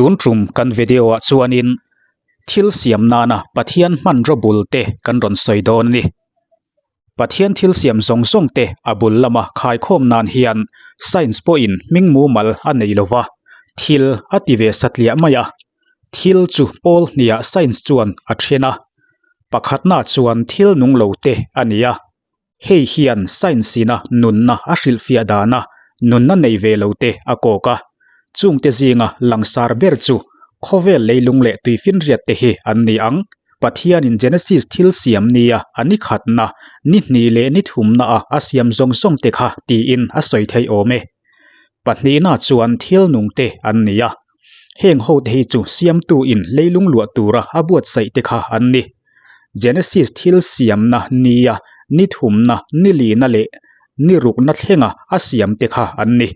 Tun tum kan video ah chuanin thil siam nana Pathian hmanraw bul te kan rawn sawi dawn a ni. Pathian thil siam zawng zawng te a bul lama khaikhawm nan hian science pawhin hming mumal a nei lova, thil a ti ve satliah mai a. Thil chu pawl hniah science chuan a then a, pakhatna chuan thil nung lo te a ni a. Hei hian science ina nunna a hrilhfiah dana nunna nei ve lo te a kawk a. Chungte zinga langsar ber chu khawvel leilung leh tuifinriat te hi an ni ang. Pathianin Genesis thil siam nia a ni khatna, ni hnih leh ni thumna a a siam zawng zawng te kha tiin a sawi theih awm e. Pahnihna chuan thil nung te an ni a. Heng hote hi chu siamtu in leilung luah tura a buatsaih te kha an ni. Genesis thil siamna nia ni thumna, ni lina leh ni rukna thlenga a siam te kha an ni.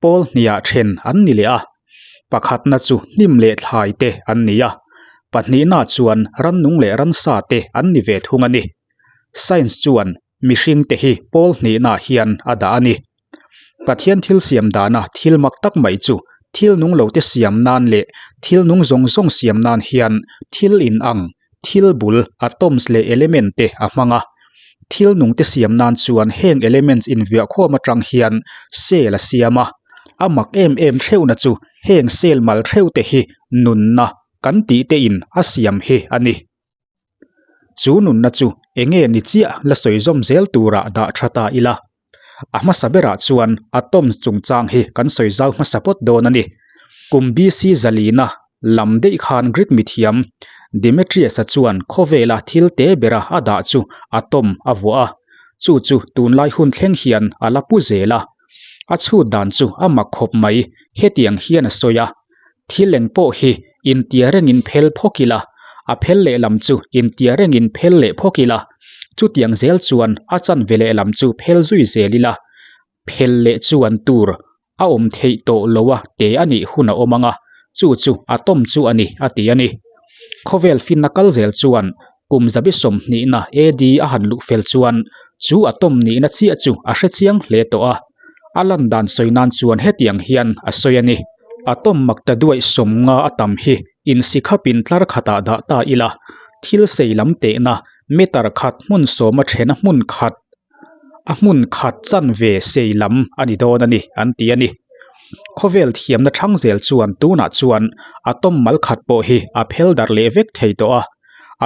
Pawl hniah then an ni leh a. Pakhatna chu hnim leh thlai te an ni a. Pahnihna chuan rannung leh ransa te an ni ve thung a ni. Science chuan mihring te hi pawl hnihna hian a dah a ni. Pathian thil siam dana thil mak tak mai chu thil nung lo te siam nan leh thil nung zawng zawng siam nan hian thil in ang, thil bul, atoms leh element te a hmang a. Thil nung te siam nan chuan heng elements inviahkhawm atang hian cell a siam a. A mak em em theuhna chu heng cell mal theuh te hi nunna kan tih te in a siam hi a ni. Chu nunna chu enge ni chiah la sawi zawm zel turah dah tha ta ila. A hmasa berah chuan atoms chungchang hi kan sawi zau hmasa pawt dawn a ni. Kum BC zalina lam daih khan Greek mithiam Demetrius-a chuan khawvela thil te bera a dah chu atom a vuah a, chu chu tunlai hun thleng hian a la pu zel a. A chhut dan chu a mak khawp mai, hetiang hian a sawi a, Thil eng pawh hi intia rengin phel phawk ila, a phel lehlam chu intia rengin phel leh phawk ila, chutiang zel chuan a chanve lehlam chu phel zui zel ila, phel leh chuan tur a awm theih tawh lo a te a nih hun a awm ang a, chu chu a tawm chu a ni a ti a ni. Khawvel finna kal zel chuan kum zabi sawmhnihna AD a han luh fel chuan chu a tawm nihna chiah chu a hre chiang hle tawh a, a lan dan sawi nan chuan hetiang hian a sawi a ni. A tawm mak ta duaih sawmnga a tam hi insikhapin tlar khatah dah ta ila, thil sei lam tehna meter khat hmun sawma thena hmun khat a hmun khat chanve sei lam a ni dawn a ni an ti a ni. Khawvel thiamna thang zel chuan tunah chuan atom mal khat pawh hi a phel darh leh vek thei tawh a,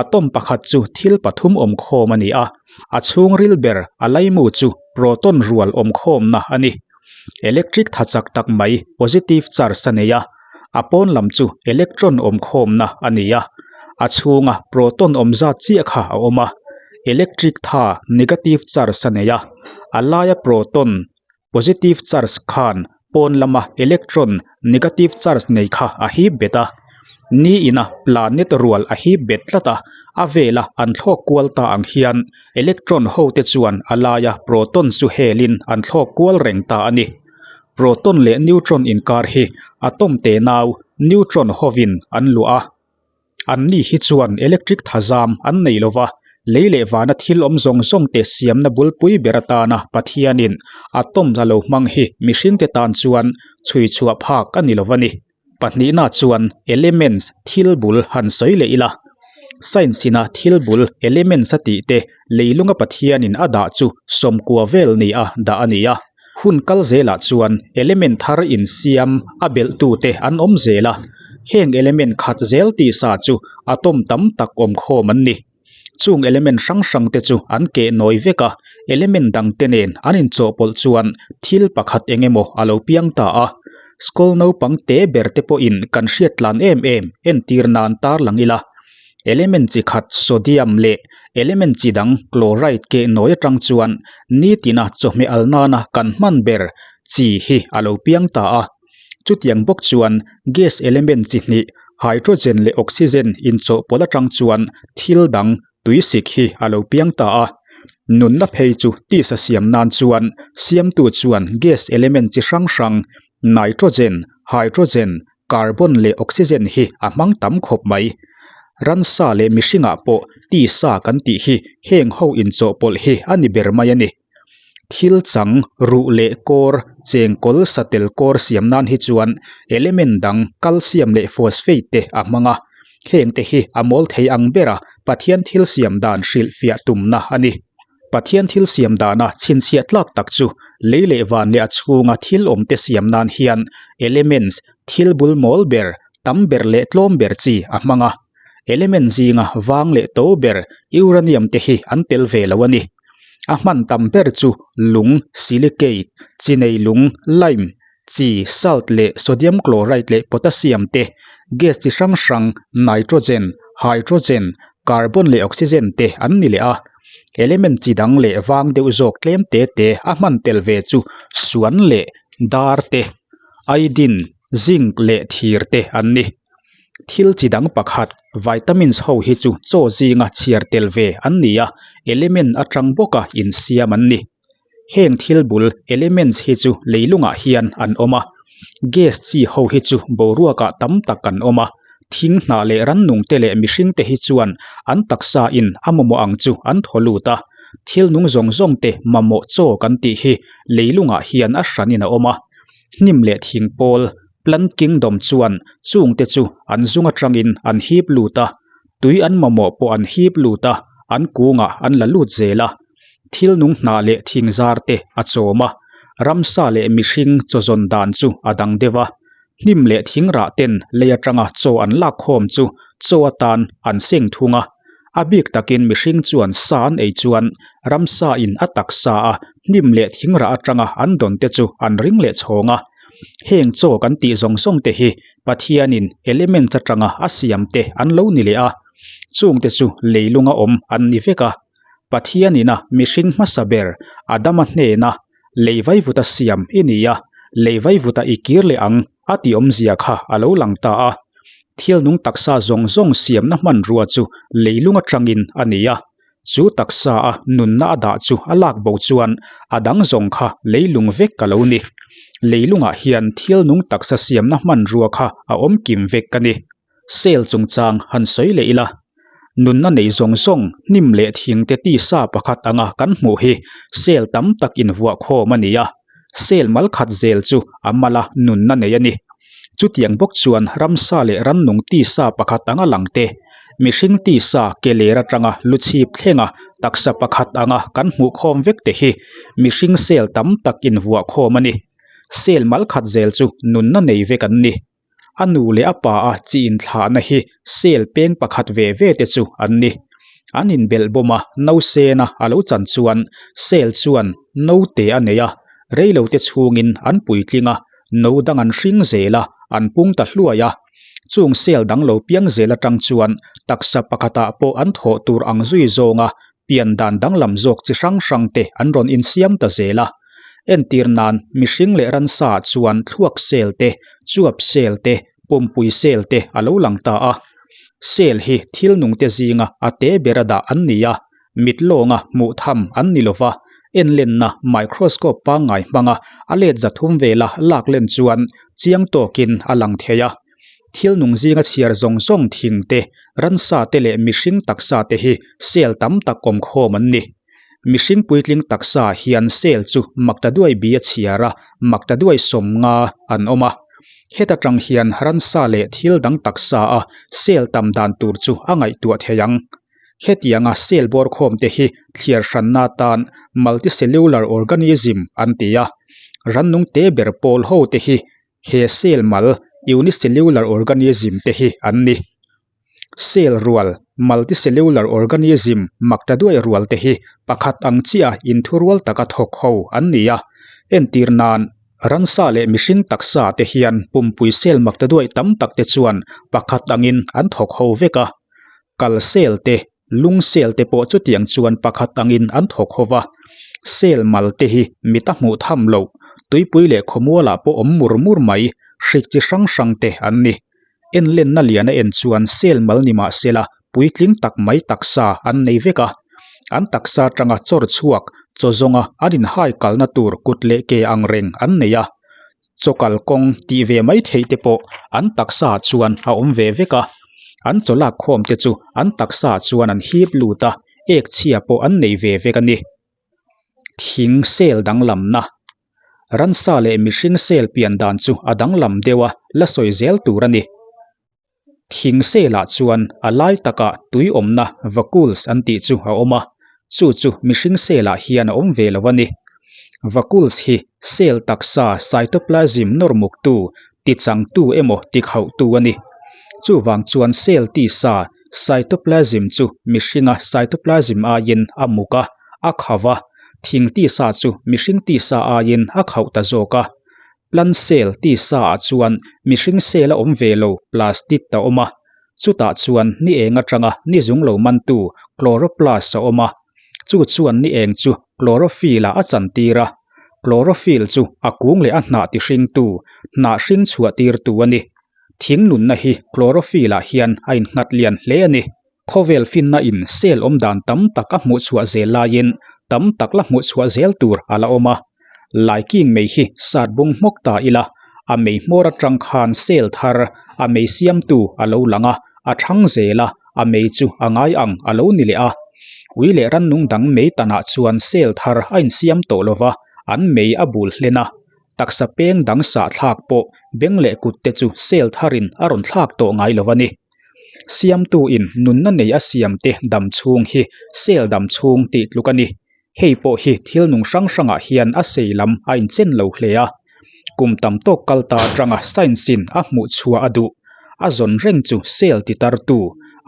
atom pakhat chu thil pathum awmkhawm a ni a, a chhungril ber a laimu chu proton rual awmkhawmna a ni. Electric tha chak tak mai positive charge a nei a, a pawn lam chu electron awmkhawmna a ni a, a chhunga proton awm zat chiah kha a awm a, electric tha negative charge a nei a, a laia proton positive charge khan pawn lama electron negative charge nei kha a hip bet a, ni ina planet rual a hip bet tlat a, a vela an thlawk kual ta ang hian electron ho te chuan a laia proton chu helin an thlawk kual reng ta a ni. Proton leh neutron inkar hi atom te nau neutron hovin an luah a. Anni hi chuan electric thazam an nei lo va, lei leh vana thil awm zawng zawng te siamna bulpui ber atana Pathianin atom a lo hmang hi mihringte tan chuan chhui chhuah phak a ni lo va ni. Pahnihna chuan elements thil bul han sawi leh ila. Science ina thil bul elements a tih te leilunga Pathianin a dah chu sawmkua vel ni a dah a ni a. Hun kal zelah chuan element thar insiam a belhtute an awm zel a, heng element khat zel tisa chu atom tam tak awmkhawm an ni. Chung element hrang hrang te chu an keh nawi vek a, element dang te nen an inchawhpawlh chuan thil pakhat eng emaw a lo piang ta a. School naupang te ber te pawhin kan hriat tlan em em entir nan tarlang ila. Element chi khat sodium leh element chi dang chloride keh nawi atang chuan nitina chawhmeh al nana kan hman ber chi hi a lo piang ta a. Chutiang bawk chuan gas element chi hnih hydrogen leh oxygen inchawhpawlh atang chuan thil dang tuisik hi a lo piang ta a. Nunna phei chu tisa siam nan chuan siamtu chuan gas element chi hrang hrang nitrogen, hydrogen, Carbon leh oxygen hi a hmang tam khawp mai. Ransa leh mihringah pawh tisa kan tih hi heng ho inchawhpawlh hi a ni ber mai a ni. Thil chang, ruh leh kawr, chengkawl, satel kawr siam nan hi chuan element dang calcium leh phosphate te a hmang a. Heng te hi a mawl thei ang bera Pathian thil siam dan hrilhfiah tumna a ni. Pathian thil siam dana chhinchhiah tlak tak chu lei leh van leh a chhunga thil awm te siam nan hian elements, thil bul mawl ber, tam ber leh tlawm ber chi a hmang a. Element zinga vang leh to ber uranium te hi an tel ve lo a ni. A hman tam ber chu lung, silicate, chi nei lung, lime, chi, salt leh sodium chloride leh potassium te, gas chi hrang hrang, nitrogen, hydrogen, carbon leh oxygen te an ni leh a. Element chi dang leh vang deuh zawk tlem te te a hman tel ve chu suan leh dar te, iodine, zinc leh thir te an ni. Thil chi dang pakhat, vitamins ho hi chu chaw zinga chhiar tel ve an ni a, element atang bawka insiam an ni. Heng thil bul, elements, hi chu leilungah hian an awm a, gas chi ho hi chu boruakah tam tak an awm a, thing hnah leh rannung te leh mihring te hi chuan an taksa in a mamawh ang chu an thaw lut a, thil nung zawng zawng te mamawh chaw kan tih hi leilungah hian a hranin a awm a. Hnim leh thing pawl, plant kingdom, chuan chungte chu an zung atangin an hip lut a, tui an mamawh pawh an hip lut a, an kungah an la lut zel a. Thil nung hnah leh thing zar te a chawm a, ramsa leh mihring chaw zawn dan chu a dang deuh a. Hnim leh thing rah ten lei atanga chaw an lak khawm chu chaw atan an seng thung a. A bik takin mihring chuan sa an ei chuan ramsa in a taksa a hnim leh thing rah atanga an dawn te chu an ring leh chhawng a. Heng chaw kan tih zawng zawng te hi Pathianin elements atanga a siam te an lo ni leh a, chungte chu leilunga awm an ni vek a. Pathianina mihring hmasa ber Adama hnena lei vaivuta siam i ni a, lei vaivuta i kir leh ang a tih awmzia kha a lo lang ta a. Thil nung taksa zawng zawng siamna hmanrua chu leilung atangin a ni a, chu taksa a nunna a dah chu a lak bo chuan a dang zawng kha leilung vek a lo ni. Leilungah hian thil nung taksa siamna hmanrua kha a awm kim vek a ni. Cell chungchang han sawi leh ila, nunna nei zawng zawng hnim leh thing te tisa pakhat anga kan hmuh hi cell tam tak invuah khawm a ni a, cell mal khat zel chu a mala nunna nei a ni. Chutiang bawk chuan ramsa leh rannung tisa pakhat anga lang te, mihring tisa ke ler atanga lu chhip thlenga taksa pakhat anga kan hmuh khawm vek te hi mihring cell tam tak invuah khawm a ni. Cell mal khat zel chu nunna nei vek an ni. A nu leh a pa a chi inthlahna hi cell peng pakhat ve ve te chu an ni. An inbelh bawm a, nausena a lo chan chuan cell chuan note a nei a, reilote chhungin an puitling a, no dang an hring zel a, an pung ta hluai a. Chung cell dang lo piang zel atang chuan taksa pakhatah pawh an thawh tur ang zui zawnga pian dan danglam zawk chi hrang hrang te an rawn insiam ta zel a. Entir nan, mihring leh ransa ah chuan thluak cell te, chuap cell te, pumpui cell te a lo lang ta a. Cell hi thil nung te zinga a te bera dah an ni a, mit lawnga hmuh tham an ni lova, enlenna microscope pangngai hmanga a let zathum vela lak len chuan chiang tawkin a lang thei a. Thil nung zinga chhiar zawng zawng thing te, ransa te leh mihring taksa te hi cell tam tak awm khawm an ni. Mihring puitling taksa hian cell chu makta duai bi a chhiar a, makta duai sawmnga an awm a. Heta tang hian ransa leh thil dang taksa a cell tam dan tur chu a ngaihtuah thei ang. Hetianga cell bawr khawm te hi thliar hranna atan multicellular organism an ti a. Rannung te ber pawl ho te hi He cell mal, unicellular organism, te hi an ni. Cell rual, multicellular organism, mak ta duai rual te hi pakhat ang chiah inthurual taka thawk ho an ni a. Entir nan, ransa leh mihring taksa te hian pumpui cell mak ta duai tam tak te chuan pakhat angin an thawk ho vek a. Kal cell te, lung cell te pawh chutiang chuan pakhat angin an thawk ho va. Cell mal te hi mit a hmuh tham loh, tuipui leh khawmualah pawh awm mur mur mai, hrik chi hrang hrang te an ni. Enlenna lian a en chuan cell mal ni mah sela puitling tak mai taksa an nei vek a. An taksa atanga chawr chhuak, chaw zawnga an inhai kalna tur kut leh ke ang reng an nei a. Chaw kalkawng tih ve mai theih te pawh an taksa ah chuan a awm ve vek a, an chaw lak khawm te chu an taksa ah chuan an hip lut a, ek chhia pawh an nei ve vek a ni. Thing cell danglamna. Ransa leh mihring cell pian dan chu a danglam deuh a, la sawi zel tur a ni. Thing cell-ah chuan a lai takah tui awmna vacuoles an tih chu a awm a, chu chu mihring cell-ah hian a awm ve lo a ni. Vacuoles hi cell taksa cytoplasm nawr muktu, tichangtu emaw tikhauhtu a ni. Chuvang chuan cell tisa cytoplasm chu mihringa cytoplasm aiin a muk a, a khauh a, thing tisa chu mihring tisa aiin a khauh ta zawk a. Plant cell tisa ah chuan mihring cell a awm ve lo plastid a awm a, chutah chuan ni eng atanga ni zung lo mantu chloroplast a awm a, chu chuan ni eng chu chlorophyll ah a chantir a, chlorophyll chu a kung leh a hnah ti hringtu, hnah hring chhuah tirtu a ni. Thing nunna hi chlorophyll ah hian a innghat lian hle a ni. Khawvel finna in cell awm dan tam tak a hmuh chhuah zel laiin tam tak la hmuh chhuah zel tur a la awm a. Laiking mei hi sat bung hmawk ta ila, a mei hmawr atang khan cell thar a mei siamtu a lo lang a, a thang zel a, a mei chu a ngai ang a lo ni leh a. Ui leh rannung dang mei tanah chuan cell thar a insiam tawh lova, an mei a bul hlen a. Taksa peng dang sah thlak pawh beng leh kut te chu cell tharin a rawn thlak tawh ngai lo a ni. Siamtu in nunna nei a siam te dam chhung hi cell dam chhung tih tluk a ni. Hei pawh hi thil nung hrang hrangah hian a sei lam a inchen lo hle a. Kum tam tawk kal ta atanga science in a hmuh chhuah a duh. A zawn reng chu cell ti tartu,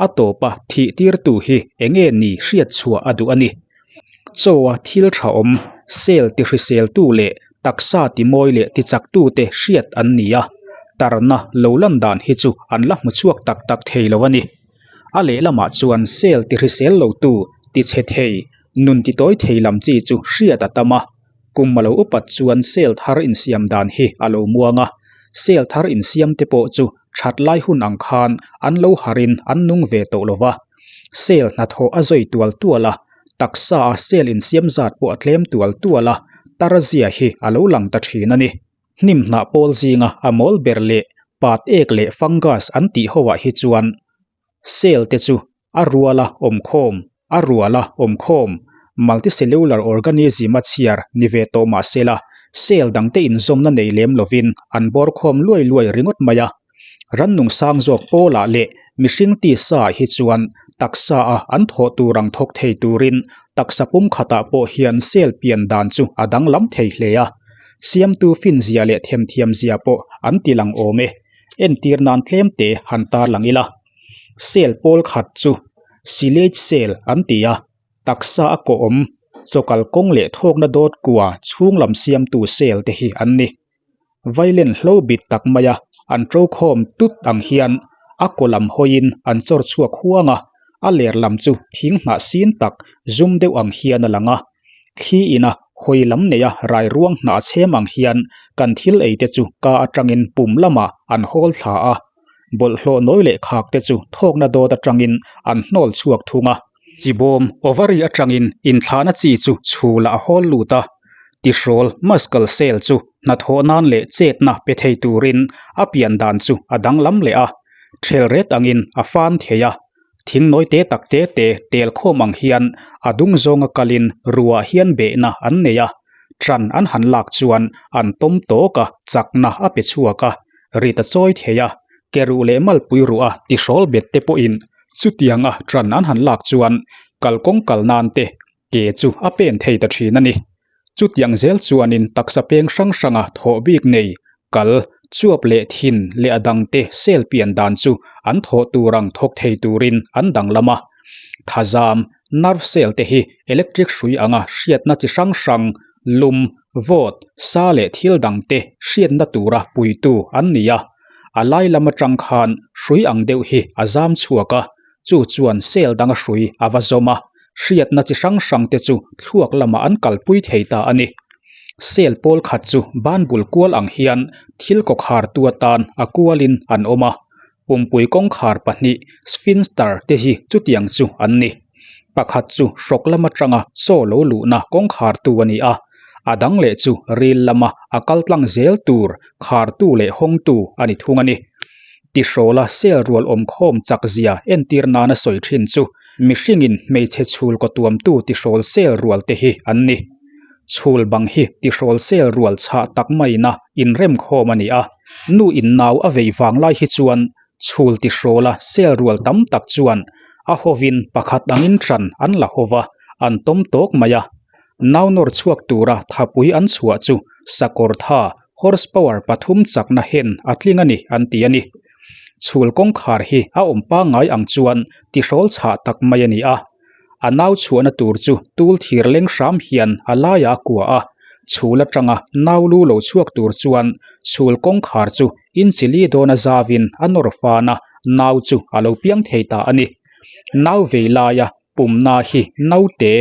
a tawpa thih tirtu hi enge ni hriat chhuah a duh a ni. Chaw a thil tha awm, cell ti hriseltu leh taksa ti mawi leh ti chaktu te hriat an ni a, tarna lo lan dan hi chu an la hmu chhuak tak tak thei lo a ni. A lehlamah chuan cell ti hrisel lotu, ti chhe thei, nun ti tawi thei lam chi chu hriat a tam a, kum a lo upat chuan cell thar insiam dan hi a lo muang a, cell thar insiam te pawh chu that lai hun ang khan an lo harin an nung ve tawh lo va, cell hnathawh a zawi tual tual a, taksa a cell insiam zat pawh a tlem tual tual a, tar zia hi a lo lang ta thin a ni. Hnim hnah pawl zinga a mawl ber leh pat ek leh fungus an tih ho ah hi chuan cell te chu a ruala awmkhawm, a ruala awmkhawm, multicellular organism a chhiar ni ve tawh mah sela, cell dangte inzawmna nei lem lovin an bawr khawm luai luai ringawt mai a. Rannung sang zawk pawlah leh mihring tisa ah hi chuan taksa a an thawh tur ang thawk thei turin taksa pum khatah pawh hian cell pian dan chu a danglam thei hle a. Siamtu finzia leh themthiamzia pawh an ti lang awm e. Entir nan tlem te han tarlang ila. Cell pawl khat chu silage cell an ti a, taksa a kawh awm chawkal kawng leh thawkna dawt kua chhung lam siamtu cell te hi an ni. Vailen hlo bit tak maia an ṭo khawm tut ang hian a kaw lam hawiin an chawr chhuak huang a, a ler lam chu thing hnah sin tak zum deuh ang hian a lang a. Thli ina hawi lam neia rai ruang hnah chhem ang hian kan thil ei te chu ka atangin pum lamah an hawl thla a, bawlhhlawh nawi leh khak te chu thawkna dawt atangin an hnawl chhuak thung a. Chibawm, ovary, atangin inthlahna chi chu chhulah a hawl lut a, tihrawl, muscle cell, chu hnathawh nan leh chetna pe thei turin a pian dan chu a danglam leh a, thelret angin a fan thei a. Thing nawi te tak te te tel khawm ang hian a dung zawnga kalin ruah hian behna an nei a, ṭan an han lak chuan an tawm tawk a, chakna a pe chhuak a, rit a chawi thei a, ke ruh leh malpui ruh a tihrawl bet te pawhin chutianga ṭan an han lak chuan kalkawng kal nan te ke chu a pen thei ta ṭhin a ni. Chutiang zel chuanin taksa peng hrang hranga thawh bik nei, kal, chuap leh thin leh a dangte cell pian dan chu an thawh tur ang thawk thei turin an danglam a. Thazam, nerve cell te hi electric hrui anga hriatna chi hrang hrang, lum, vawt, sa leh thil dangte hriatna tura puitu an ni a. A lai lam atang khan hrui ang deuh hi a zam chhuak a, chu chuan cell danga hrui a va zawm a, hriatna chi hrang hrang te chu thluak lamah an kalpui thei ta a ni. Cell pawl khat chu banbul kual ang hian thil kawkhartu atan a kualin an awm a, pumpui kawngkhar pahnih sphinxter te hi chutiang chu an ni. Pakhat chu hrawk lam atanga chaw lo luhna kawngkhartu a ni a, a dang leh chu ril lama a kal tlang zel tur khartu leh hawngtu a ni thung a ni. Tihrawla cell rual awmkhawm chak zia entir nana sawi thin chu mihringin hmeichhe chhul kaw tuamtu tihrawl cell rual te hi an ni. Chhul bang hi tihrawl cell rual chhah tak maiin a inremkhawm a ni a. Nu in nau a vei vang lai hi chuan chhul tihrawla cell rual tam tak chuan a hovin pakhat angin ṭan an la hova, an tawm tawk mai a. Nau nawr chhuak tura thapui an chhuah chu sakawr tha horsepower pathum chakna hen a tling a ni an ti a ni. Chhul kawngkhar hi a awm pangngai ang chuan tihrawl chhah tak mai a ni a. A nau chhuahna tur chu tul thir leng hram hian a laiah a kua a, chhul atanga nau lu lo chhuak tur chuan chhul kawngkhar chu inchili dawna zavin a nawr fan a, nau chu a lo piang thei ta a ni. Nau vei laia pumna hi naute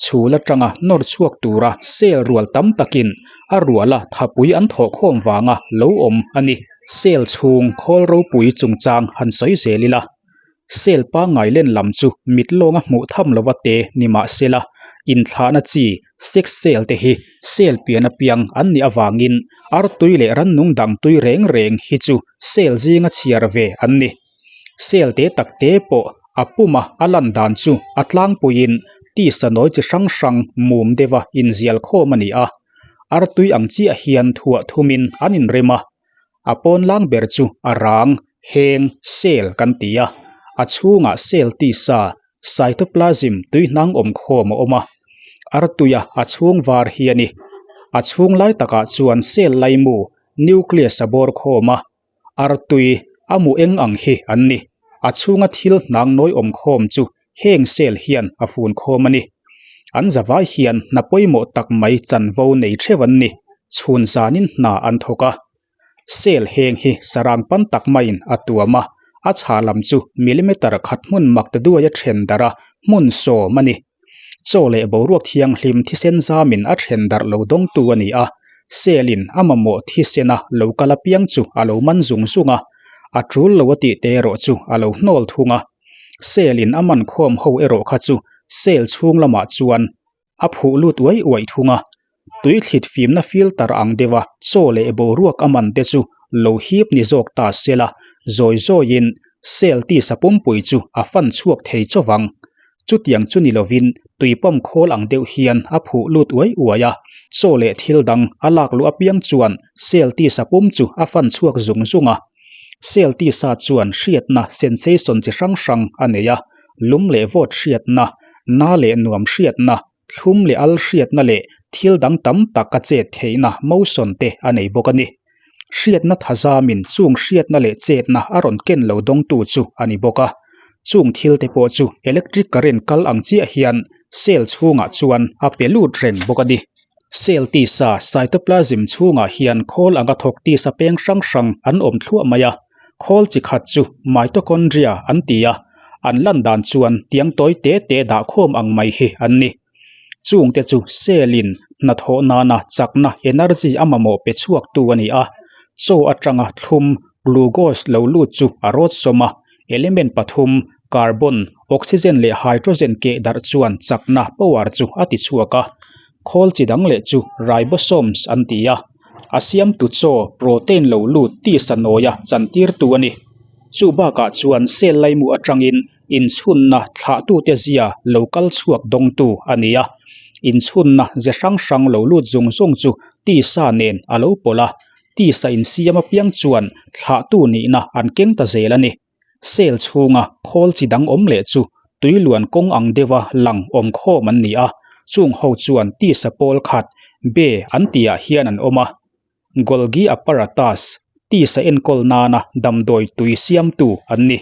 chhul atanga nawr chhuak tura cell rual tam takin a ruala thapui an thawhkhawm vanga lo awm a ni. Cell chhung khawl ropui chungchang han sawi zel ila. Cell pangngai len lam chu mit lawnga hmuh tham lova te ni mah sela, inthlahna chi sex cell te hi cell pian apiang an nih avangin artui leh rannung dang tui reng reng hi chu cell zinga chhiar ve an ni. Cell te tak te pawh a puma a lan dan chu a tlangpuiin tisa nawi chi hrang hrang mum deuha inzial khawm a ni a, artui ang chiah hian thuah thumin an inrem a. A pawn lang ber chu a rang, heng, cell kan ti a, a chhungah cell tisa, cytoplasm, tuihnang awm khawm a awm a. Artuia a chhung var hi a ni. A chhung lai takah chuan cell laimu, nucleus, a bawr khawm a, artui a mu eng ang hi an ni. A chhunga thil hnang nawi awm khawm chu heng cell hian a fun khawm a ni. An zavai hian hna pawimawh tak mai chanvo nei theuh an ni. Chhun zanin hna an thawk a. Cell heng hi sarang pan tak maiin a tuam a, a chhah lam chu millimeter khat hmun mak ta duai a then darh a, hmun sawm a ni. Chaw leh boruak thianghlim thisen zamin a then darh lo dawngtu a ni a, cell in a mamawh thisena lo kal apiang chu a lo man zung zung a, a tul lo a tih te erawh chu a lo hnawl thung a. Cell in a man khawm ho erawh kha chu cell chhung lamah chuan a phuh lut uai uaih thung a, tui thlit fimna filter ang deuha chaw leh boruak a man te chu lo hip ni zawk ta sela, zawi zawiin cell tisa pumpui chu a fan chhuak thei chawvang. Chutiang chu ni lovin tui pump khawl ang deuh hian a phuh lut uai uai a, chaw leh thil dang a lak luh apiang chuan cell tisa pum chu a fan chhuak zung zung a. Cell tisa chuan hriatna sensation chi hrang hrang a nei a, lum leh vawt hriatna, na leh nuam hriatna, thlum leh al hriatna leh thil dang tam tak a chet theihna motion te a nei bawk a ni. Hriatna thazamin chung hriatna leh chetna a rawn ken lo dawngtu chu a ni bawk a. Chung thil te pawh chu electric current kal ang chiah hian cell chhungah chuan a pe lut reng bawk a ni. Cell tisa cytoplasm chhungah hian khawl anga thawk tisa peng hrang hrang an awm thluah mai a. Khawl chi khat chu mitochondria an ti a, an lan dan chuan tiang tawi te te dah khawm ang mai hi an ni. Chungte chu cell in hnathawh nana chakna energy a mamawh pe chhuaktu a ni a, chaw atanga thlum glucose lo lut chu a rawt sawm a, element pathum carbon, oxygen leh hydrogen keh darh chuan chakna power chu a ti chhuak a. Khawl chi dang leh chu ribosomes an ti a, a siamtu chaw protein lo lut tisa nawia chantirtu a ni. Chu bakah chuan cell laimu atangin inchhunna thlahtute zia lo kal chhuak dawngtu a ni a, inchhunna ze hrang hrang lo lut zung zung chu tisa nen a lo pawlh a, tisa insiam apiang chuan thlahtu nihna an keng ta zel a ni. Cell chhunga khawl chi dang awm leh chu tui luan kawng ang deuha lang awm khawm an ni a, chung ho chuan tisa pawl khat be an tihah hian an awm a. Golgi apparatus, tisa enkawl nana damdawi tui siamtu an ni.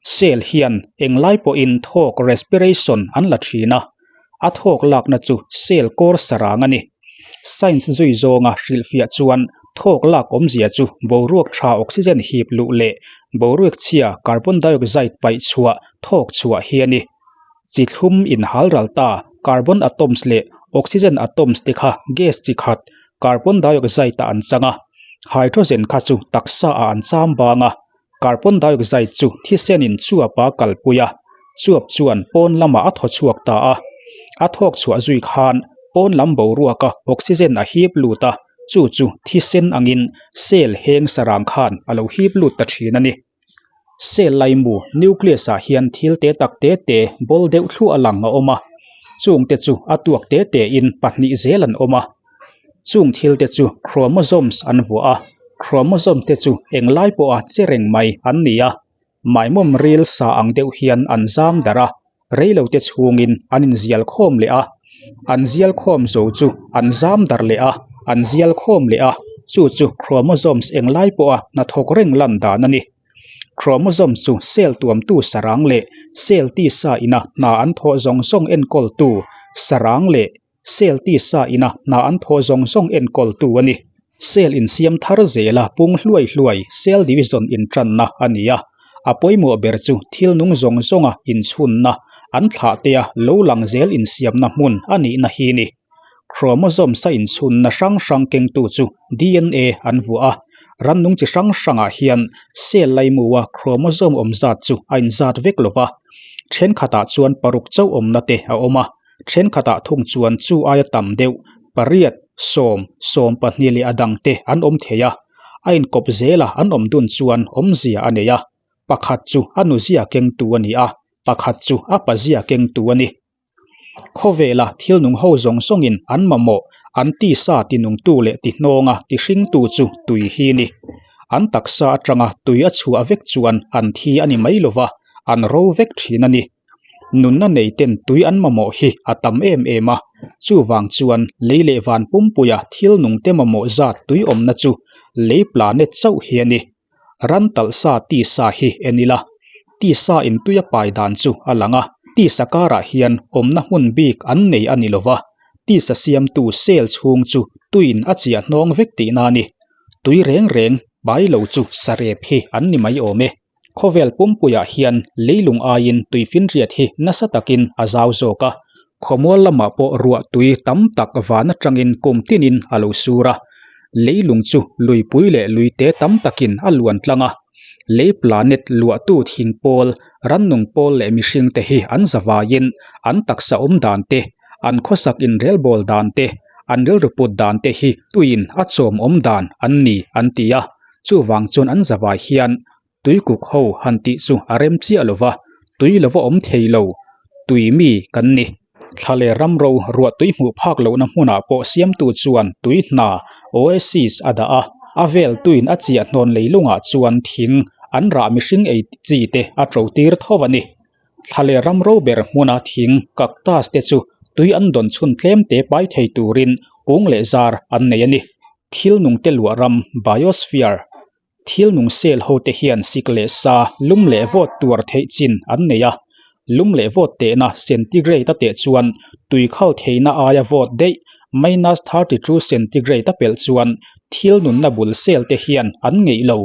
Cell hian englai pawhin thawk respiration an la thin a, a thawk lakna chu cell kawr sarang a ni. Science zui zawnga hrilhfiah chuan thawk lak awmzia chu boruak tha oxygen hip luh leh boruak chhia carbon dioxide paih chhuah thawk chhuah hi a ni. Chi thlum inhal ral ta carbon atoms leh oxygen atoms te kha gas chi khat carbon dioxide ah an chang a, hydrogen kha chu taksa ah an cham bang a, carbon dioxide chu thisen in chuap a kalpui a, chuap chuan pawn lamah a thaw chhuak ta a, a thawk chhuah zui khan pawn lam boruak a oxygen a hip lut a, chu chu thisen angin cell heng sarang khan a lo hip lut ta thin a ni. Cell laimu, nucleus, ah hian thil te tak te te bawl deuh thluah a lang a awm a, chungte chu a tuak te te in pahnih zel an awm a. Chung thilte chu chromosomes an vuah a, chromosome te chu englai pawha che reng mai an ni a. Maimawm ril sa ang deuh hian an zam darh a, reilote chhungin an inzial khawm leh a. An zial khawm zo chu an zam darh leh a, an zial khawm leh a, chu chu chromosomes englai pawha hnathawk reng lan dan a ni. Chromosome chu cell tuamtu sarang leh cell tisa ina hna an thawh zawng zawng enkawltu sarang leh Cell tisa ina hna an thawh zawng zawng enkawltu a ni. Cell insiam thar zela pung hluai hluai cell division intanna a ni a. A pawimawh ber chu thil nung zawng zawnga inchhunna, an thlahtea lo lang zel insiamna hmun a nihna hi ni. Chromosomes a inchhunna hrang hrang kengtu chu DNA an vuah a. Rannung chi hrang hrangah hian cell laimua chromosome awm zat chu a inzat vek lo va. Thenkhatah chuan paruk chauh awmna te a awm a. Thenkhatah thung chuan chu aia tam deuh, pariat, sawm, 12 leh a dangte an awm thei a. A inkawp zela an awm dun chuan awmzia a nei a. Pakhat chu a nuzia kengtu a ni a, pakhat chu a pazia kengtu a ni. Khawvela thil nung ho zawng zawngin an mamawh, an tisa tinungtu leh tihnawnga tihringtu chu tui hi ni. An taksa atanga tui a chhuah vek chuan an thi a ni mai lova, an ro vek thin a ni. Nunna nei ten tui an mamawh hi a tam em em a, chuvang chuan lei leh van pumpuia thil nungte mamawh zat tui awmna chu lei planet chauh hi a ni. Ran talhsa tisa hi en ila, tisa in tui a pai dan chu a lang a, tisa karah hian awmna hmun bik an nei a ni lova, tisa siamtu cell chhung chu tuiin a chiah hnawng vek tihna a ni. Tui reng reng pai lo chu sarep hi an ni mai awm e. Khawvel pumpuiah hian leilung aiin tuifinriat hi nasa takin a zau zawk a. Khawmual lamah pawh ruah tui tam tak van atangin kum tinin a lo sur a. Leilung chu luipui leh luite tam takin a luan tlang a. Lei planet luahtu thing pawl, rannung pawl leh mihringte hi an zavaiin an taksa awm dan te, an khawsak inrelbawl dan te, an rilru put dan te hi tuiin a chawm awm dan an ni an ti a. Chuvang chuan an zavai hian tuikuk ho han tih chu a rem chiah lo va, tui lo va awm thei lo, tui mi kan ni. Thla leh ramro ruah tui hmuh phak lohna hmunah pawh siamtu chuan tui hna, oasis, a dah a, a vel tuin a chiah hnawn leilungah chuan thing an rah mihring ei chi te a to tir tho a ni. Thla leh ramro ber hmuna thing, cactus, te chu tui an dawn chhun tlem te pai thei turin kung leh zar an nei a ni. Thil nungte luah ram, biosphere, Thil nung cell hote hian sik leh sa, lum leh vawt tuar theih chin an nei a. Lum leh vawt tehna centigrade a teh chuan tui khal theihna aia vawt daih, minus 32 centigrade a pelh chuan thil nunna bul cell te hian an ngeih lo.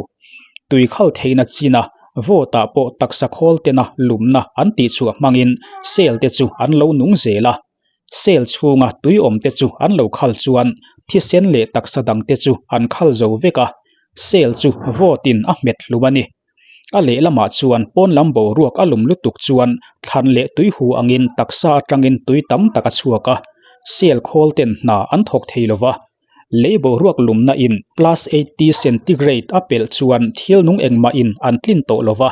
Tui khal theihna china vawtah pawh taksa khawl tena lumna an tihchhuah hmangin cell te chu an lo nung zel a. Cell chhunga tui awm te chu an lo khal chuan thisen leh taksa dang te chu an khal zo vek a, cell chu vawtin a hmet hlum a ni. A lehlamah chuan pawn lam boruak a lum lutuk chuan thlan leh tui hu angin taksa atangin tui tam tak a chhuak a, cell khawl ten hna an thawk thei lo va. Lei boruak lumna in plus 80 centigrade a pelh chuan thil nung engmah in an tlin tawh lo va,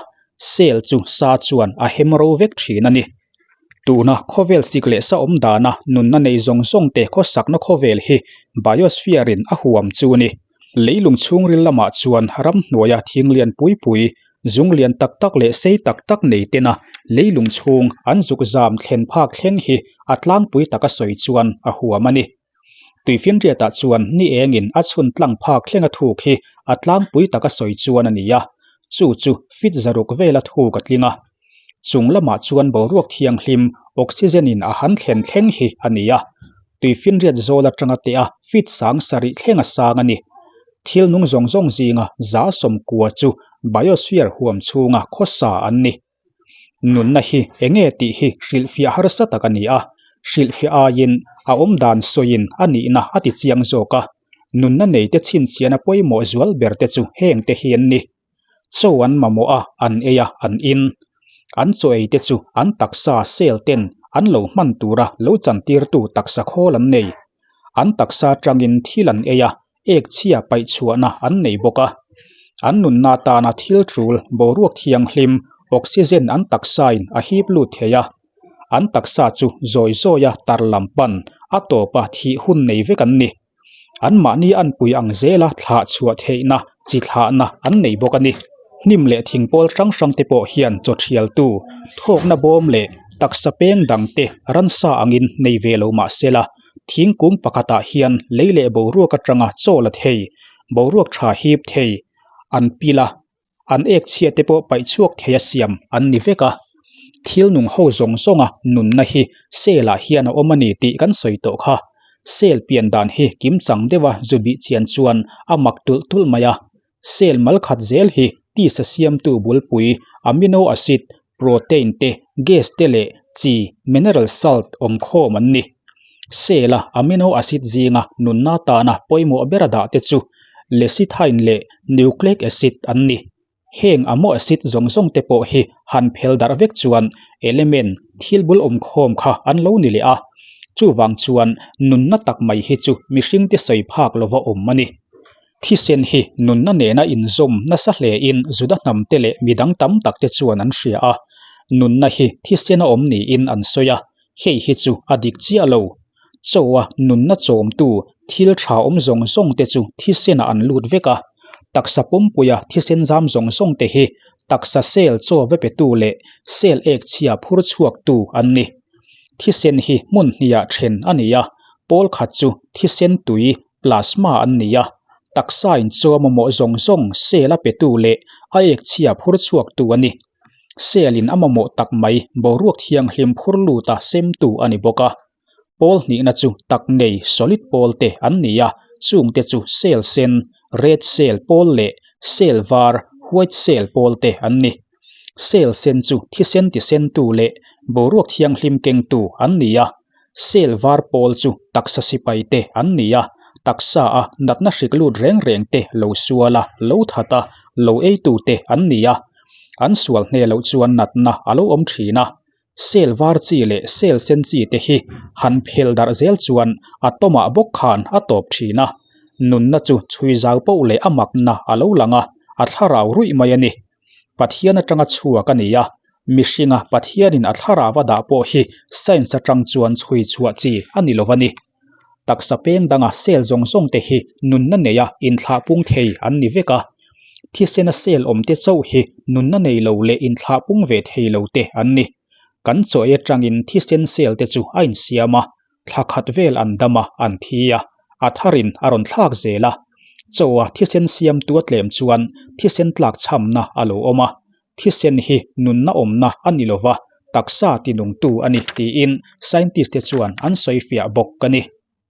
cell chu sa chuan a hem ro vek thin a ni. Tuna khawvel sik leh sa awm dana nunna nei zawng zawng te khawsakna khawvel hi biosphere in a huam chu a ni. Leilung chhungril lamah chuan ramhnuaia thing lian pui pui, zung lian tak tak leh sei tak tak nei tena leilung chhung an zuk zam thlen phak thleng hi a tlangpui taka sawi chuan a huam a ni. Tuifinriatah chuan ni engin a chhun tlang phak thlenga thuk hi a tlangpui taka sawi chuan a ni a, chu chu fit zaruk vela thuk a tling a. Chung lamah chuan boruak thianghlim oxygen in a han thlen thleng hi a ni a, tuifinriat zawl atanga teh a fit sang sarih thleng a sang a ni. Thil nung zawng zawng zinga 9% chu biosphere huam chhunga khawsa an ni. Nunna hi enge tih hi hrilhfiah harsa tak a ni a, hrilhfiah aiin a awm dan sawiin a nihna a ti chiang zawk a. Nunna neite chhinchhiahna pawimawh zual berte chu hengte hi an ni. Chaw an mamawh a, an ei a, an in. An chaw ei te chu an taksa cell ten an lo hman tura lo chantirtu taksa khawl an nei. An taksa atangin thil an ei a, ek chhia paih chhuahna an nei bawk a. An nunna atana thil tul boruak thianghlim, oxygen an taksain a hip lut thei a. An taksa chu zawi zawia tar lam pan a tawpa thih hun nei vek an ni. Anmahni anpui ang zela thlah chhuah theihna, chi thlahna an nei bawk a ni. Hnim leh thing pawl hrang hrang te pawh hian chaw thialtu, thawkna bawm leh taksa peng dang te ransa angin nei ve lo mah sela, thingkung pakhatah hian lei leh boruak atanga chaw la thei, boruak tha hip thei, an pil a, an ek chhia te pawh paih chhuak thei a siam an ni vek a. Thil nung ho zawng zawnga nunna hi cell ah hian a awm a ni tih kan sawi tawh kha. Cell pian dan hi kimchang deuha zu bih chian chuan a mak tulh tulh mai a. Cell mal khat zel hi tisa siamtu bulpui amino acid, protein te, gas te leh chi, mineral salt, awm khawm an ni. Cell-a amino acid zinga nunna tana pawimawh bera dah te chu lecithin leh nucleic acid an ni. Heng amo acid zawng zawng te pawh hi han phel darh vek chuan element, thil bul awm khawm kha an lo ni leh a. Chuvang chuan nunna tak mai hi chu mihringte sawi phak lova awm a ni. Thisen hi nunna nena inzawm nasa hlein Juda hnamte leh midang tam takte chuan an hria a. Nunna hi thisen a awm niin an sawi a, hei hi chu a dik chiah lo. Chaw-a nunna chawmtu thil tha awm zawng zawngte chu thisenah an lut vek a. Taksa pumpuia thisen zam zawng zawngte hi taksa cell chaw va petu leh cell ek chhia phur chhuaktu an ni. Thisen hi hmun hnihah then a ni a, pawl khat chu thisen tui Plasma an ni a, taksain chaw mamawh zawng zawng cell a petu leh a ek chhia phur chhuaktu a ni. Cell in a mamawh tak mai boruak thianghlim phur luta semtu a ni bawk a. Pawl hnihna chu tak nei solid pawl te an ni a, chungte chu cell sen, red cell, pawl leh cell var, white cell, pawl te an ni. Cell sen chu thisen tisentu leh boruak thianghlim kengtu an ni a. Cell var pawl chu taksa sipai te an ni a, taksa a natna hrik lut reng reng te lo sual a, lo that a, lo eitu te an ni a. An sual hne loh chuan natna a lo awm thin a. Cell var chi leh cell sen chi te hi han phel darh zel chuan a tawmah bawk khan a tawp thin a. Nunna chu chhui zau poh leh a makna a lo lang a, a thlarau ruih mai a ni. Pathian atanga chhuak a ni a, mihringa Pathianin a thlarau a dah pawh hi science atang chuan chhui chhuah chi a ni lo a ni. Taksa peng danga cell zawng zawng te hi nunna neia inthlah pung thei an ni vek a. Thisena cell awm te chauh hi nunna nei lo leh inthlah pung ve thei lo te an ni. Kan chaw ei atangin thisen cell te chu a insiam a, Thla khat vel an dam a, an thi a, a tharin a rawn thlak zel a. Chaw-a thisen siamtu a tlem chuan thisen tlak chhamna a lo awm a. Thisen hi nunna awmna a ni lova, taksa tinungtu a ni tiin scientist te chuan an sawi fiah bawk a ni.